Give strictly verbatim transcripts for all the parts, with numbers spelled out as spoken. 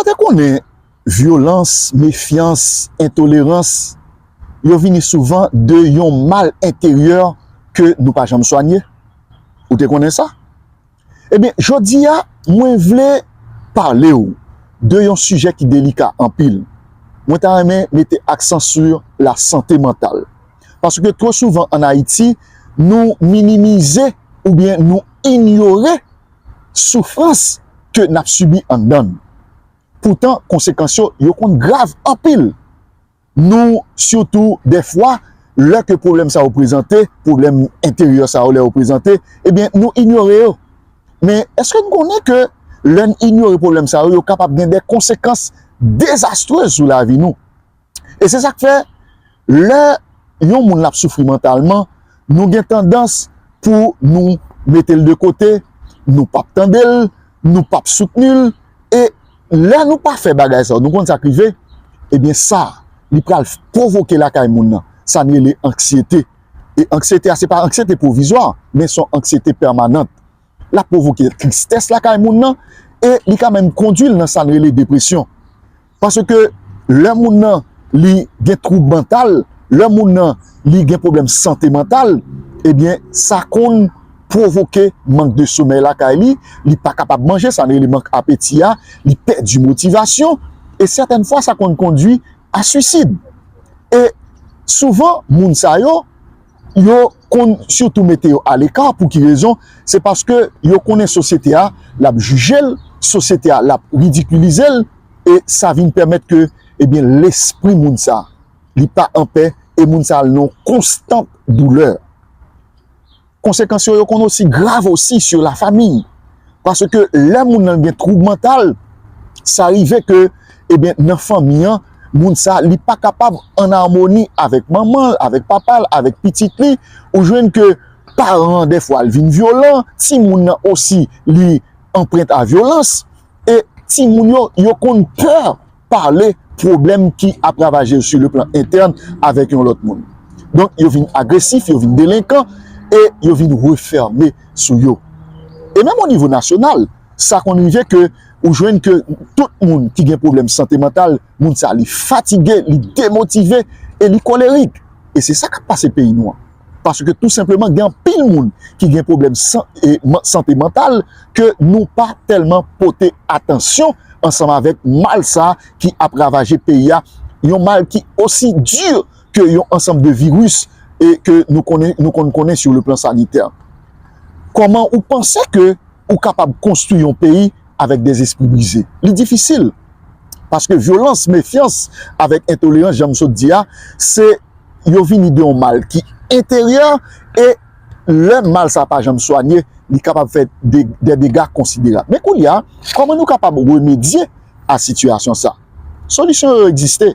te konnen vyolans, mefyans, entolerans, yo vini souvan de yon mal enteryè ke nou pa janm swanye? Ou te konnen sa? Ebyen, jodi a, mwen vle pale w de yon sijè ki delika anpil. Mwen ta renmen mete aksan sou lasante mantal. Paske twò souvan ann Ayiti, nou minimize oubyen nou inyore soufrans ke n ap sibi anndan n. Poutan, konsekans yo, yo konn grav anpil. Nou, sitou, dèfwa, lè ke pwoblèm sa yo prezante, pwoblèm enteryè sa yo lè yo prezante, ebyen, nou inyore yo. Men, èske n konnen ke lè n inyore pwoblèm sa yo, yo kapab gen de konsekans dezastrez sou lavi nou? E se sa k fè, lè yon moun l ap soufri mantalman, nou gen tandans pou nou mete l de kote, nou p ap tande l, nou p ap soutni l, e lè nou pa fè bagay sa yo, nou konn sa k rive, ebyen sa, li pral pwovoke lakay moun nan sa n rele anksyete. E anksyete a, se pa anksyete pwovizwa, men se yon anksyete pèmanant. L ap pwovoke tristès lakay moun nan, e li ka menm kondui l nan sa n rele depresyon. Paske lè moun nan li gen twoub mantal, lè moun nan li gen pwoblèm sante mantal, ebyen, sa konn pwovoke mank de somèy lakay li, li pa kapab manje, sa n rele mank apeti a, li pèdi motivasyon, e sètèn fwa sa konn kondui a swisid. E souvan, moun sa yo, yo konn sitou mete yo aleka. Pou ki rezon? Se paske yo konnen sosyete a, l ap jije l, sosyete a, l ap ridikilize l, e sa vin pèmèt ke, ebyen, lespri moun sa, li pa anpè, e moun sa nan yon konstan doulè. Konsekans yo, yo konn osi grav osi sur la famille. Paske lè moun nan gen twoub mantal, sa rive ke, ebyen, nan fanmi an, moun sa, li pa kapab ann amoni avèk manman l, avèk papa l, avèk pitit li. Ou jwenn ke paran an, dèfwa, l vin vyolan, timoun nan osi, li anprent a vyolans. E timoun yo, yo konn pè pale pwoblèm ki ap ravaje yo sur le plan interne avèk yon lòt moun. Donk, yo vin agresif, yo vin delenkan, e yo vin refèmen sou yo. E menm o nivo nasyonal, sa konn rive ke ou jwenn ke tout moun ki gen pwoblèm sante mantal, moun sa li fatige, li demotive e li kolerik. E se sa k ap pase peyi nou an. Paske tou senpleman, gen anpil moun ki gen pwoblèm san-, e, man-, sante mantal ke nou pa tèlman pote atansyon ansanm avèk mal sa ki ap ravaje peyi a, yon mal ki osi di ke yon ansanm de viris e ke nou konnen, nou konn konnen sur le plan sanitaire. Kòman ou panse ke ou kapab konstwi yon peyi avèk de zespri brize? Li difisil. Paske vyolans, mefyans avèk entolerans, jan m sot di a, se yo vini de yon mal ki enteryè, e lè mal sa pa janm swanye, li kapab fè de, de dega konsiderab. Men kounye a, kòman nou kapab remedye a sitiyasyon sa? Solisyon yo egziste,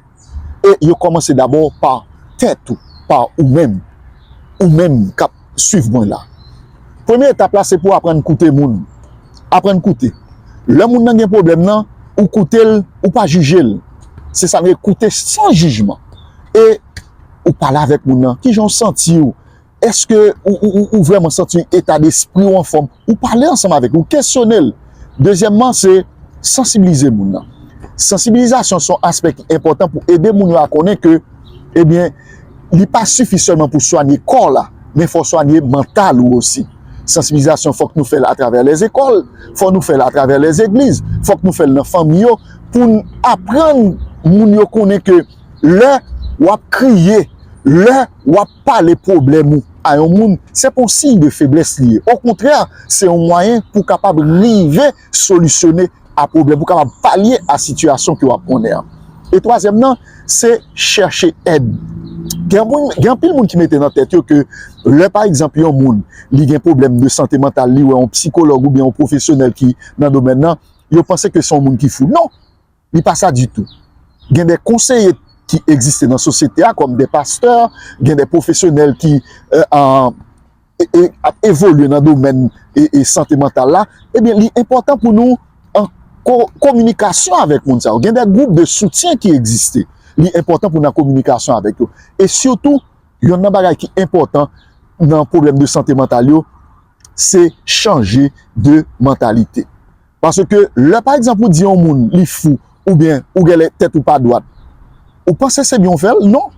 e yo kòmanse dabò pa tèt ou, pa ou menm, ou menm k ap swiv mwen la. Premye etap la, se pou aprann koute moun. Aprann koute. Lè moun nan gen pwoblèm nan, ou koute l, ou pa jije l. Se sa n rele koute san jijman. E ou pale avèk moun nan. Kijan w santi w? Èske ou, ou, ou, ou vrèman santi eta despri w anfòm? Ou pale ansanm avèk li, ou kesyone l. Dezyèmman, se sansibilize moun nan. Sansibilizasyon se yon aspè ki enpòtan pou ede moun yo a konnen ke, ebyen, li pa sifi sèlman pou swanye kò la, men fò w swanye mantal ou osi. Sansibilizasyon, fòk nou fè l atravè lèzekòl, fò nou fè l atravè lèzegliz, fòk nou fè l nan fanmi yo, pou n aprann moun yo konnen ke lè w ap kriye, lè w ap pale pwoblèm ou a yon moun, se pa yon siy de feblès li ye. Okontrè, se yon mwayen pou w kapab rive solisyone a pwoblèm, pou w kapab palye a sitiyasyon ke w ap konnen an. E twazyèm nan, se chèche èd. Gen moun, gen anpil moun ki mete nan tèt yo ke lè, pa egzanp, yon moun, li gen pwoblèm de sante mantal, li wè yon sikològ oubyen yon pwofesyonèl ki nan domèn nan, yo panse ke se yon moun ki fou. Non! Li pa sa ditou. Gen de konseye ki egziste nan sosyete a, kòm de pastè, gen de pwofesyonèl ki, e, an, e, e, ap evolye nan domèn, e, e, sante mantal la. Ebyen, li enpòtan pou nou an ko-, kominikasyon avèk moun sa yo. Gen de gwoup de soutyen ki egziste. Li enpòtan pou nou an kominikasyon avèk yo. E sitou, yonn nan bagay ki enpòtan nan pwoblèm de sante mantal yo, se chanje de mantalite. Paske lè, pa egzanp, ou di yon moun li fou, oubyen ou genlè tèt ou pa dwat, ou panse se byen w fè l? Non.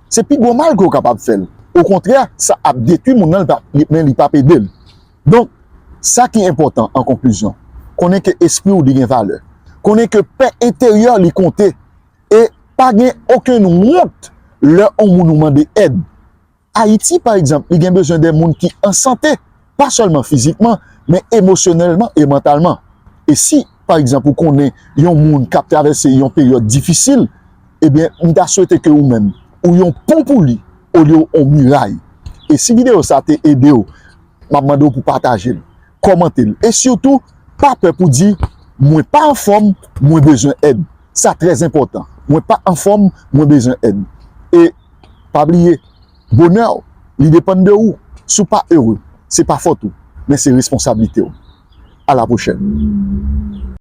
Se pi gwo mal ke w kapab fè l. Okontrè, sa ap detwi moun nan, li p ap, li, men li p ap ede l. Donk, sa ki enpòtan an konklizyon, konnen ke espri w li gen valè. Konnen ke pè enteryè li konte. E pa gen okenn wont lè yon moun ou mande èd. Ayiti, pa egzanp, li gen bezwen de moun ki an sante, pa sèlman fizikman, men emosyonèlman e mantalman. E si, pa egzanp, ou konnen yon moun k ap travèse yon peryòd difisil, ebyen, m ta swete ke ou menm, ou yon pon pou li, olye w yon miray. E si videyo sa te ede w, m ap mande w pou pataje l, kòmante l. E sitou, pa pè pou di, "Mwen pa anfòm, mwen bezwen èd." Sa trè enpòtan. "Mwen pa anfòm, mwen bezwen èd." E pa bliye, bonè w, li depann de ou. Si w pa ere, se pa fòt ou, men se responsablite w. A la pwochèn.